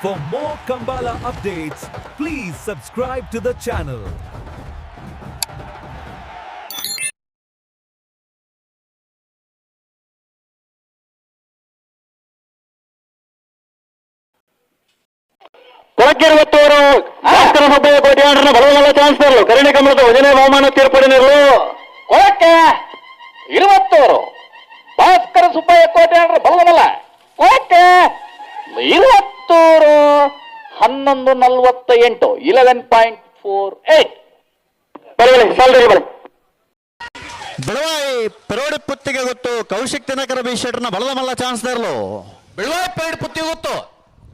For more Kambala updates, please subscribe to the channel. ಕೊಳಕ್ಕಿರುವತ್ತೂರು Bhaskara Subbaiah ಕೋಟ್ಯಾಣರನ್ನ ಬಲವಲ್ಲ ಚಾನ್ಸ್ಲರ್ಲು ಕರುಣೆ ಕಮಲದ ವಜನೆ ಬಹುಮಾನ ತೀರ್ಪಡಿನರು. ಕೊಳಕ್ಕೆ ಇರುವತ್ತೂರು ಭಾಸ್ಕರ ಸುಬ್ಬಯ್ಯ ಕೋಟ್ಯಾಣರ ಬಲ್ಲವಲ್ಲ. ಕೊಳಕ್ಕೆ ಇರುವತ್ತೂರು 11:48, 11.48. ಬಳಿ ಬಳಿ ಸಾಲ್ರಿ ಬಳಿ. ಬೆಳವಾಯಿ ಪೆರೋಡಿ ಪುತ್ತಿಗೆ ಗೊತ್ತು ಕೌಶಿಕ್ ದಿನಕರ ಬಿ ಶೆಟ್ಟರ್ನ ಬಲದ ಮಲ್ಲ ಚಾನ್ಸ್ಲರ್ಲು. ಬೆಳವಾಯಿ ಪೇಡ್ ಪುತ್ತಿ ಗೊತ್ತು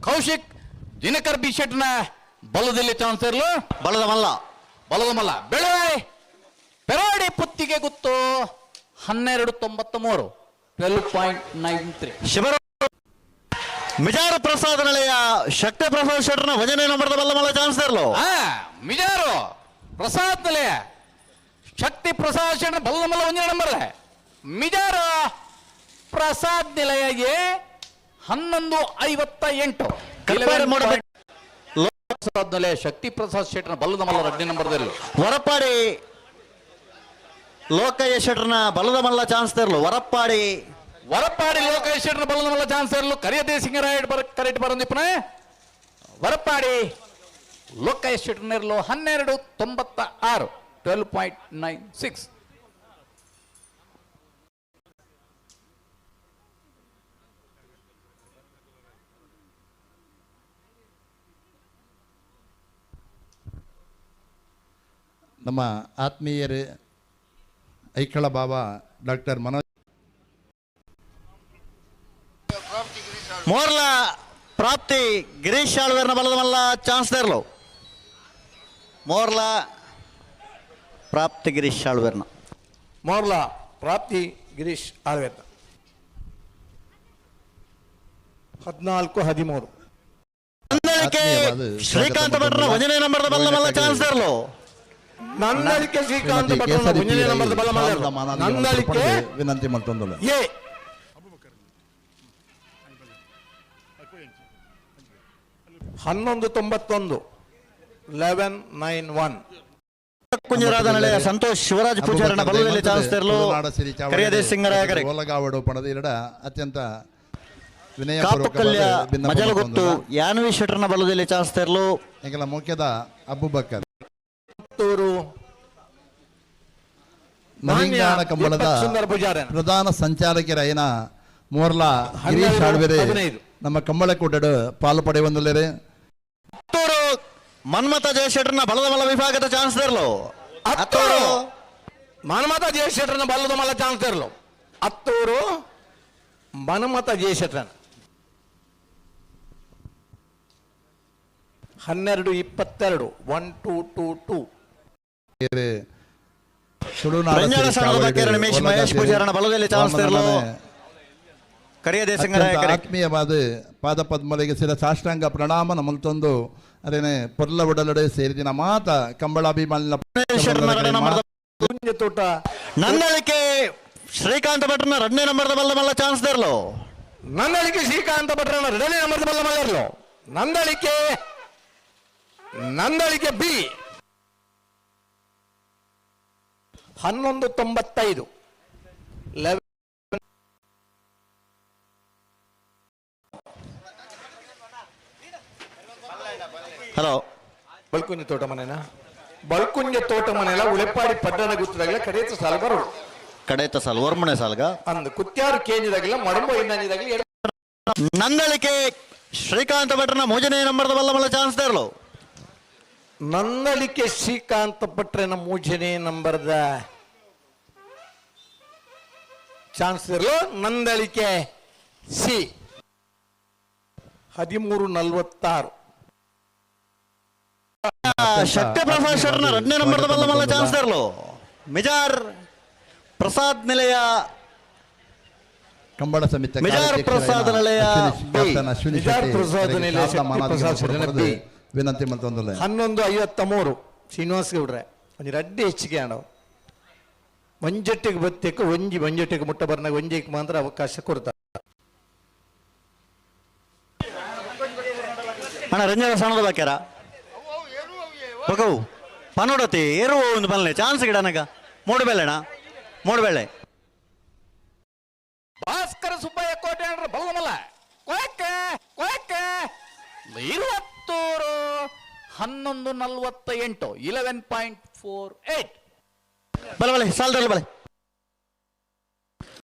ಕೌಶಿಕ್ ದಿನಕರ್ ಬಿ ಶೆಟ್ನ ಬಲದಲ್ಲಿ ಚಾನ್ಸರ್ಲು. ಬಲದ ಮಲ್ಲ. ಬಲದ ಮಲ್ಲ. ಬೆಳವಾಯಿ ಪೆರೋಡಿ ಪುತ್ತಿಗೆ ಗೊತ್ತು 12:93, 12.93. ಶಿವರ ಮಿಜಾರು ಪ್ರಸಾದ್ ನಿಲಯ ಶಕ್ತಿ ಪ್ರಸಾದ್ ಶೆಟ್ಟರ್ನ ವಜನೆ ನಂಬರ್ದ ಬಲ್ಲ ಮಲ್ಲ ಚಾನ್ಸ್ಲರ್ಲು. ಆ ಮಿಜಾರು ಪ್ರಸಾದ್ ನಿಲಯ ಶಕ್ತಿ ಪ್ರಸಾದ್ ಶೆಟ್ಟರ್ ಬಲ್ಲ ಮಲ್ಲ ಒಂದನೇ ನಂಬರ್. ಮಿಜಾರು ಪ್ರಸಾದ್ ನಿಲಯಗೆ 11:58. ಕಲ್ಪಾಡಿ ಮೂಡಬೆ- ಪ್ರಸಾದ್ ನಿಲಯ ಶಕ್ತಿ ಪ್ರಸಾದ್ ಶೆಟ್ಟರ್ ಬಲ್ಲದ ಮಲ್ಲ ಎರಡನೇ ನಂಬರ್ದಲ್ಲಿ. ವರಪ್ಪಾಡಿ ಲೋಕಯ್ಯ ಶೆಟ್ಟರ್ನ ಬಲದ ಮಲ್ಲ ಚಾನ್ಸ್ಲರ್ಲು ವರಪ್ಪಾಡಿ. ವರಪ್ಪಾಡಿ ಲೋಕೇಶ್ ಶೆಟ್ಟರ್ ಬಲ್ಲದ ಮಲ್ಲ ಚಾನ್ಸರ್ಲು. ಕರಿಯದೇ ಸಿಂಗರಾಯಡ್ ಬರ ಕರೆಕ್ಟ್ ಬರಂದಿಪ್ಪನ. ವರಪ್ಪಾಡಿ ಲೋಕೇಶ್ ಶೆಟ್ಟರ್ನೆರ್ಲು 12:96, 12.96. ನಮ್ಮ ಆತ್ಮೀಯರೇ, ಐಕಳ ಬಾಬಾ ಡಾಕ್ಟರ್ ಮನೋಜ್ ಮೋರ್ಲ ಪ್ರಾಪ್ತಿ ಗಿರೀಶ್ ಆಳ್ವೇರ್ನ ಬಲದ ಮಲ್ಲ ಚಾನ್ಸ್ಲರ್ಲು. ಮೋರ್ಲ ಪ್ರಾಪ್ತಿ ಗಿರೀಶ್ ಆಳ್ವೇರ್ನ. ಮೋರ್ಲ ಪ್ರಾಪ್ತಿ ಗಿರೀಶ್ ಆಳ್ವೇರ್ನ 14:13. ನಂದಳಿಕೆ ಆತ್ಮೀಯವಾದ ಶ್ರೀಕಾಂತ ಸ್ವಾಗತ ಭಟ್ರನ ಮತ್ತೊಂದು ವಜನೆ ನಂಬರ್ದ ಬಲ್ಲ ಮಲ್ಲ ಚಾನ್ಸ್ಲರ್ಲು. ನಂದಳಿಕೆ ಶ್ರೀಕಾಂತ ಶ್ರೀಮತಿ ಭಟ್ರನ ಕೇಸರಿ ಒಂದನೇ ನಂಬರ್ದ ಬಲ್ಲ ಶಾರದಾ ಮಲ್ಲರು. ಮಾನಾದಿಗಳನ್ನು ನಂದಳಿಕೆ ಪಡೆದು ವಿನಂತಿ ಮತ್ತೊಂದು ಎ 11:91, 11.91. ಕುಂಜರಾದ ನಿಲಯ ಸಂತೋಷ್ ಶಿವರಾಜ್ ಪೂಜಾರನ ಬಲದಲ್ಲಿ ಚಾನ್ಸ್ಲರ್ಲು. ಕರಿಯದೇ ಸಿಂಗರಾಯಕರೆ. ಓಲಗಾವಡು ಪಣದ ಎರಡ ಅತ್ಯಂತ ಕಾಪುಕಲ್ಯ ವಿನಯಪೂರ್ವಕವಾದ ಮಜಲಗುತ್ತು ಯಾನ್ವಿ ಶೆಟ್ಟರ್ನ ಬಲದಲ್ಲಿ ಚಾನ್ಸ್ಲರ್ಲು. ಎಂಕಲ ಮುಖ್ಯದ ಅಬ್ಬುಬಕ್ಕರ್ ಪುತ್ತೂರು ನವಿಂಗಾಣ ಕಂಬಳದ ದೀಪಕ್ ಸುಂದರ್ ಪೂಜಾರನ. ಪ್ರಧಾನ ಸಂಚಾಲಕರಾಯಿನ ಮೋರ್ಲಾ ಗಿರೀಶ್ 12, ಆಳ್ವೆರೆ 15. ನಮ್ಮ ಕಂಬಳಕೂಟಡು ಪಾಲು ಪಡೆಯುವಂದುಲ್ಲೇರೆ. ಅತ್ತೂರು ಮನ್ಮಥ ಜಯಶೆಟ್ಟರ್ನ ಬಲದ ಮಲ್ಲ ವಿಭಾಗದ ಚಾನ್ಸ್ಲರ್ಲು. ಅತ್ತೂರು ಮನ್ಮಥ ಜಯಶೆಟ್ಟರನ ಬಲ್ಲದ ಮಲ್ಲ ಚಾನ್ಸರ್ಲು. ಅತ್ತೂರು ಮನ್ಮಥ ಜಯಶೆಟ್ಟರನ 12:22, 1222. ತುಳುನಾಡ ರಂಜನ ಸಿರಿ ಸಣದ ಚಾವಡಿಡು ಬಕ್ಕೇರ ರಮೇಶ್ ಮಹೇಶ್ ಓಲಗಾದೇರಿ ಪೂಜಾರನ ಬಲದಲ್ಲಿ ಚಾನ್ಸ್ಲರ್ಲು. ವಾಮನನ ಕರಿಯದೇ ಅತ್ಯಂತ ಸಿಂಗರಾಯಕರೆ. ಆತ್ಮೀಯವಾದ ಪಾದ ಪದ್ಮಲೆಗೆ ಸಿರ ಸಾಷ್ಟಾಂಗ ಪ್ರಣಾಮ ನಮಲ್ತೊಂದು ಅದೇನೆ ಪೊರ್ಲ ಒಡಲಡೆ ಸೇರಿದಿನ ಮಾತ ಕಂಬಳಾಭಿಮಾನಿನ ಶೆಟ್ಟರ್ನ ಎರಡನೇ ನಂಬರ್ದ ಕುಂಜ ತೋಟ. ನಂದಳಿಕೆ ಶ್ರೀಕಾಂತ ಭಟ್ರನ ಎರಡನೇ ನಂಬರ್ದ ಬಲ್ಲ ಮಲ್ಲ ಚಾನ್ಸ್ಲರ್ಲು. ನಂದಳಿಕೆ ಶ್ರೀಕಾಂತ ಭಟ್ರನ ಎರಡನೇ ನಂಬರ್ದ ಬಲ್ಲ ಮಲ್ಲರ್ಲು. ನಂದಳಿಕೆ, ನಂದಳಿಕೆ ಬಿ 11:95, 11. ಹಲೋ. ಬಳ್ಕುಂಜ ತೋಟ ಮನೆನಾ? ಬಳ್ಕುಂಜ ತೋಟ ಮನೆಲ್ಲ ಉಳೆಪಾಡಿ ಪಡ್ಡನ ಗುತ್ತದಾಗಲ ಕಡೆಯ ಸಾಲ ಬರೋಡು. ಕಡೇತ ಸಾಲ್ ವರ್ಮಣೆ ಸಾಲ್ಗ. ಅಂದು ಕುತ್ಯಾರು ಕೇಂದ್ರದಾಗಲ ಮಡಂಬ ಇನ್ನಂಜಿದಾಗಲ. ನಂದಳಿಕೆ ಶ್ರೀಕಾಂತ ಭಟ್ರನ ಮೂಜನೇ ನಂಬರ್ದ ಬಲ್ಲ ಮಲ್ಲ ಚಾನ್ಸ್ಲರ್ಲು. ನಂದಳಿಕೆ ಶ್ರೀಕಾಂತ ಭಟ್ರನ ಮೂಜನೇ ನಂಬರ್ದ ಚಾನ್ಸಲರ್. ನಂದಳಿಕೆ ಸಿ 13:46. ಶಕ್ತಿ ಪ್ರಸಾದ್ ಶೆಟ್ಟರ್ನ ಎರಡನೇ ನಂಬರ್ದ ಬಲ್ಲ ಮಲ್ಲ ಚಾನ್ಸ್ಲರ್ಲು. ಮಿಜಾರ್ ಪ್ರಸಾದ್ ನಿಲಯ ಕಂಬಳ ಸಮಿತಿ ಮಿಜಾರ್ ಪ್ರಸಾದ್ ನಿಲಯ ಬಿ. ಕ್ಯಾಪ್ಟನ್ ಅಶ್ವಿನಿ ಮಿಜಾರ್ ಶೆಟ್ಟಿ ಪ್ರಸಾದ್ ಅವರಿಗೆ ನಿಲಯ ಶಾರದಾ ಶಕ್ತಿ ಮಾನಾದಿಗಳನ್ನು ಪ್ರಸಾದ್ ಶೆಟ್ಟರ್ನ ಪಡೆದು ಬಿ. ವಿನಂತಿ ಮತ್ತೊಂದು 11:53. ಶ್ರೀನಿವಾಸ್ ಗೌಡ್ರೆ, ಒಂಜಿ ರಡ್ಡೆ ಹೆಚ್ಚಿಗೆ ಆಣವು ಮಂಜಟ್ಟಿಗೆ ಬತ್ತೇಕು ಒಂಜಿ ಮಂಜಟ್ಟಿಗೆ ಮುಟ್ಟ ಬರ್ನಾಗ ಒಂಜಿಗೆ ಮಾತ್ರ ಅವಕಾಶ ಕೊಡ್ತಾರೆ. ಅಣ್ಣ, ರಂಜನ ಸಣ್ಣದ ಬಾಕ್ಯಾರ ಬಕವು ಪನೋಡತಿ ಏರು ಒಂದು ಬಲ್ಲೆ ಚಾನ್ಸ್ ಗಿಡನಗ ಮೂಡಬೆಳ್ಳೆಣ ಮೂಡಬೆಳ್ಳೆ. ಭಾಸ್ಕರ ಸುಬ್ಬಯ್ಯ ಕೋಟೆ ಅಂದ್ರೆ ಬಲ್ಲಮಲ್ಲ ಕೊಯಕ್ಕ ಕೊಯಕ್ಕ ಇರುವತ್ತೂರು 11:48, 11.48. ಬಲೆ ಬಲೆ, ಸಾಲದಲ್ಲಿ ಬಲೆ.